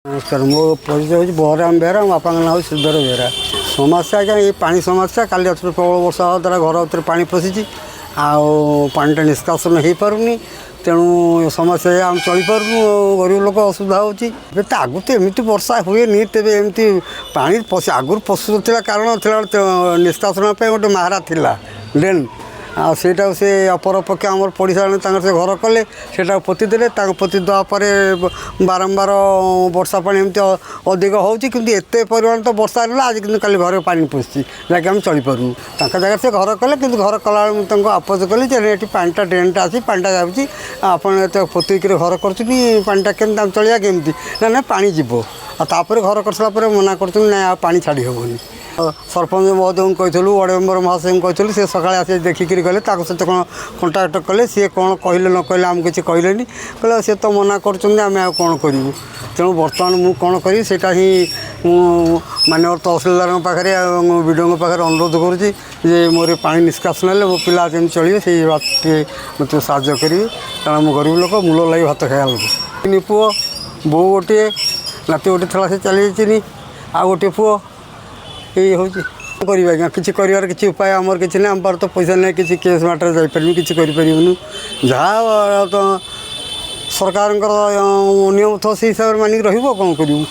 ନମସ୍କାର, ମୋ ପରିଚୟ ହେଉଛି ବଳରାମ ବେହେରା, ମୋ ବାପାଙ୍କ ନାଁ ହେଉଛି ଶ୍ରୀଧର ବେହେରା। ସମସ୍ୟା ଆଜ୍ଞା ଏଇ ପାଣି ସମସ୍ୟା। କାଲି ରାତିରେ ପ୍ରବଳ ବର୍ଷା ହେବା ଦ୍ୱାରା ଘର ଭିତରେ ପାଣି ପଶିଛି ଆଉ ପାଣିଟା ନିଷ୍କାସନ ହେଇପାରୁନି। ତେଣୁ ସମସ୍ୟା ଏଇଆ, ଆମେ ଚଳିପାରୁନୁ ଆଉ ଗରିବ ଲୋକ, ଅସୁବିଧା ହେଉଛି। ଏବେ ତ ଆଗରୁ ତ ଏମିତି ବର୍ଷା ହୁଏନି। ତେବେ ଏମିତି ପାଣି ପଶି ଆଗରୁ ପଶୁନଥିଲା, କାରଣ ଥିଲା ନିଷ୍କାସନ ପାଇଁ ଗୋଟେ ମାହାରା ଥିଲା, ଡ୍ରେନ୍। ଆଉ ସେଇଟାକୁ ସେ ଅପରପକ୍ଷ ଆମର ପଡ଼ିଶା ଜଣେ ତାଙ୍କର ସେ ଘର କଲେ, ସେଇଟାକୁ ପୋତି ଦେଲେ। ତାକୁ ପୋତି ଦେବା ପରେ ବାରମ୍ବାର ବର୍ଷା ପାଣି ଏମିତି ଅଧିକ ହେଉଛି, କିନ୍ତୁ ଏତେ ପରିମାଣ ତ ବର୍ଷା ହେଲା ଆଜି, କିନ୍ତୁ କାଲି ଘରେ ପାଣି ପଶିଛି, ଯାହାକି ଆମେ ଚଳିପାରୁନୁ। ତାଙ୍କ ଜାଗାରେ ସେ ଘର କଲେ, କିନ୍ତୁ ଘର କଲାବେଳେ ମୁଁ ତାଙ୍କୁ ଆପୋଜ କଲି ଯେ ଏଠି ପାଣିଟା ଡ୍ରେନ୍ଟା ଆସି ପାଣିଟା ଯାଉଛି, ଆପଣ ଏତେ ପୋତିକିରି ଘର କରୁଛନ୍ତି, ପାଣିଟା କେମିତି ଆମେ ଚଳିବା କେମିତି? ନା ନା, ପାଣି ଯିବ। ଆଉ ତାପରେ ଘର କରିସାରିଲା ପରେ ମନା କରୁଛନ୍ତି, ନାଇଁ ଆଉ ପାଣି ଛାଡ଼ି ହେବନି। ସରପଞ୍ଚ ମହୋଦୟଙ୍କୁ କହିଥିଲୁ, ୱାର୍ଡ଼ ମେମ୍ବର ମହାଶୟଙ୍କୁ କହିଥିଲୁ। ସେ ସକାଳେ ଆସି ଦେଖିକିରି ଗଲେ, ତାଙ୍କ ସହିତ କ'ଣ କଣ୍ଟାକ୍ଟ କଲେ, ସିଏ କ'ଣ କହିଲେ ନ କହିଲେ ଆମକୁ କିଛି କହିଲେନି। କହିଲେ ସେ ତ ମନା କରୁଛନ୍ତି, ଆମେ ଆଉ କ'ଣ କରିବୁ? ତେଣୁ ବର୍ତ୍ତମାନ ମୁଁ କ'ଣ କରିବି, ସେଇଟା ହିଁ ମୁଁ ମାନ୍ୟବର ତହସିଲଦାରଙ୍କ ପାଖରେ ଆଉ ବିଡ଼ିଓଙ୍କ ପାଖରେ ଅନୁରୋଧ କରୁଛି ଯେ ମୋର ଏ ପାଣି ନିଷ୍କାସନ ହେଲେ ମୋ ପିଲା କେମିତି ଚଳିବେ, ସେଇ ଟିକେ ମୋତେ ସାହାଯ୍ୟ କରିବେ। କାରଣ ମୁଁ ଗରିବ ଲୋକ, ମୂଲ ଲାଗି ଭାତ ଖାଇବା ଲୋକ। ତିନି ପୁଅ, ବୋଉ ଗୋଟିଏ, ନାତି ଗୋଟେ ଥିଲା, ସେ ଚାଲିଯାଇଛି, ଆଉ ଗୋଟିଏ ପୁଅ। ଏଇ ହେଉଛି କରିବା ଆଜ୍ଞା, କିଛି କରିବାର କିଛି ଉପାୟ ଆମର କିଛି ନାହିଁ। ଆମ ପାଖରେ ତ ପଇସା ନାହିଁ, କିଛି କେସ୍ ମ୍ୟାଟର୍ ଯାଇପାରିବୁନି, କିଛି କରିପାରିବୁନି। ଯାହା ତ ସରକାରଙ୍କର ନିୟମ ଥିବ, ସେଇ ହିସାବରେ ମାନିକି ରହିବୁ, ଆଉ କ'ଣ କରିବୁ?